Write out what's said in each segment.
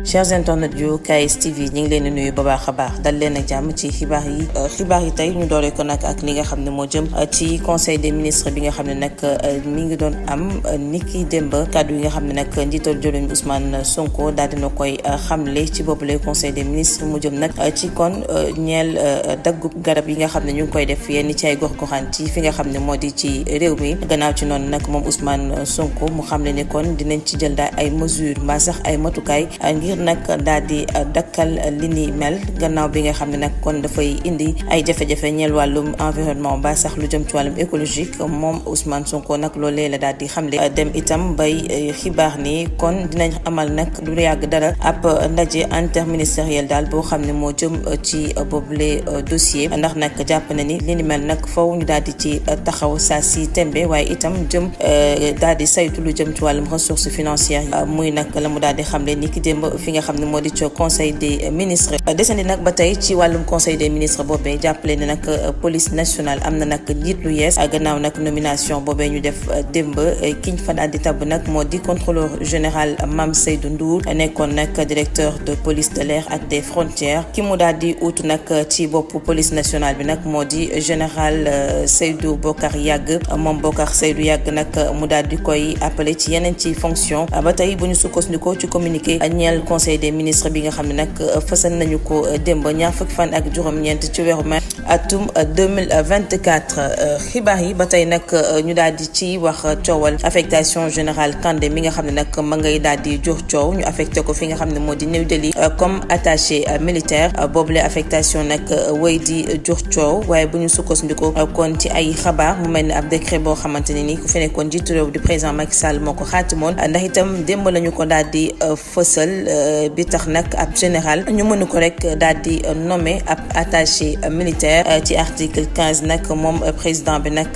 chers internautes yu KS TV ñu ngi leen di nuyu bu baax a baax dal leen ak jàmm ci xibaar yi tey ñu dooree ko nag ak li nga xam ne moo jëm ci conseil des ministres bi nga xam ne nag mi ngi doon am niki démb kàddu yi nga xam ne nag njiital jëwriñ Ousmane Sonko daal dina koy xamle ci boobule conseil des ministres mu jëm nag ci kon ñeel daggu garab yi nga xam ne ñu ngi koy def yenn ci ay gox-goxaan ci fi nga xam ne moo di ci réew mi gannaaw ci noonu nag moom Ousmane Sonko mu xamle ne kon dinañ ci jël daal ay mesures mbaa sax ay matukaay ngir nag daal di dakkal li ni mel gannaaw bi nga xam ne nag kon dafay indi ay jafe-jafe ñeel wàllum environnement ba sax lu jëm ci wàllum écologique moom Ousmane Sonko nag loolee la daal di xamle dem itam bay xibaar ni kon dinañ amal nag lu yàgg dara ab ndaje interministériel daal boo xam ne moo jëm ci boobule dossier ndax nag jàpp na ni li ni mel nag faw ñu daal di ci taxaw saa si tembe waaye itam jëm daal di saytu lu jëm ci wàllum ressources financières yi muy nag la mu daal di xamle ni ki démb fi nga xam ne moo di ci conseil des ministres desandi nag ba tey ci wàllum conseil des ministres boobee jàppale ne nag police nationale am na nag njiit lu yees gannaaw nag nomination boobee ñu def démb kiñ fa daal di tabb nag moo di contrôleur général Mame Seydou Ndour nekkoon nag directeur de police de l'air ak des frontières ki mu daal di ut nag ci bopp police nationale bi nag moo di général Seydou Bokar Yàgg moom Bokar Seydou Yàgg nag mu daal di koy appelé ci yeneen ci fonction ba tey bu ñu sukkandikoo ci communiqué ñeel conseil des ministres bi nga xam ne nag fësal nañu ko démb ñaar fukki fan ak juróom-ñeent ci weeru mai atum 2024 xibaar yi ba tey nag ñu daal di ci wax coowal affectation générale Kandé mi nga xam ne nag ma ngay daal di jur coow ñu affecté ko fi nga xam ne moo di New Delhi comme attaché militaire boobule affectation nag wéy di jur coow waaye bu ñu sukkandikoo kon ci ay xabaar mu mel ni ab décret boo xamante ne ni ku fi nekkoon jiitu réew di président Macky Sall moo ko xaatimoon ndax itam démb lañu ko daal di fësal bi tax nag ab général ñu mënu ko rek daal di nommé ab attaché militaire ci article 15 nag moom président bi nag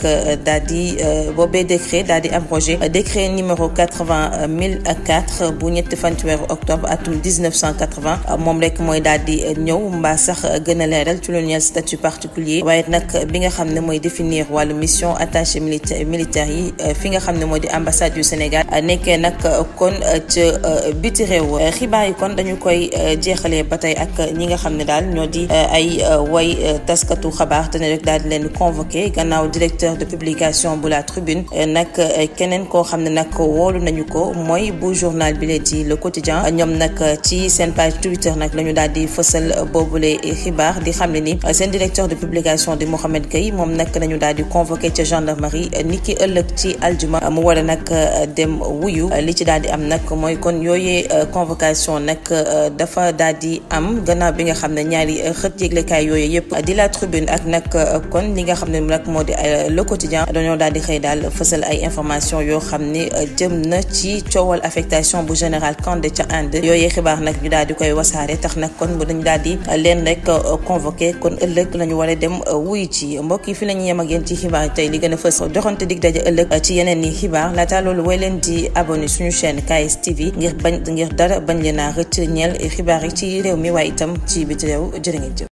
daal di boobee décret daal di abrogé décret numéro 80 bu ñetti fan ci weeru octobre atum 1980 moom rek mooy daal di ñëw mbaa sax gën a leeral ci lu ñeel statut particulier waaye nag bi nga xam ne mooy définir wàllu mission attaché militaire yi fi nga xam ne moo di ambassade du Sénégal nekkee nag kon ca biti réew xibaar yi kon dañu koy jeexalee ba tey ak ñi nga xam ne daal ñoo di ay way taskatu xabaar te ne rek daal di leen convoqué gannaaw directeur de publication bu la Tribune nag keneen koo xam ne nag woolu nañu ko mooy bu journal bi lee di Le Quotidien ñoom nag ci seen page Twitter nag la ñu daal di fësal boobule xibaar di xam ne ni seen directeur de publication di Mohamed Gueye moom nag nañu daal di convoqué ca gendarmerie niki ëllëg ci aljuma mu war a nag dem wuyu li ci daal di am nag mooy kon yooyee convocation nag dafa daal di am gannaaw bi nga xam ne ñaari xët yëglekaay yooyu yëpp di la Tribune ak nag kon li nga xam ne nag moo di Le Quotidien dañoo daal di xëy daal fësal ay information yoo xam ne jëm na ci coowal affectation bu général Kandé ca Inde yooyee xibaar nag ñu daal di koy wasaare tax nag kon bu dañu daal di leen rek convoqué kon ëllëg la ñu war a dem wuy ci mbokk yi fi la ñu yem ak yéen ci xibaar yi tey li gën a fës joxante dig daje ëllëg ci yeneen ni xibaar laata loolu way leen di abonné suñu chaîne KS TV ngir dara bañ leen a rëcc ñeel xibaar yi ci réew mi waaye itam ci biti réew jërë ngeen jëf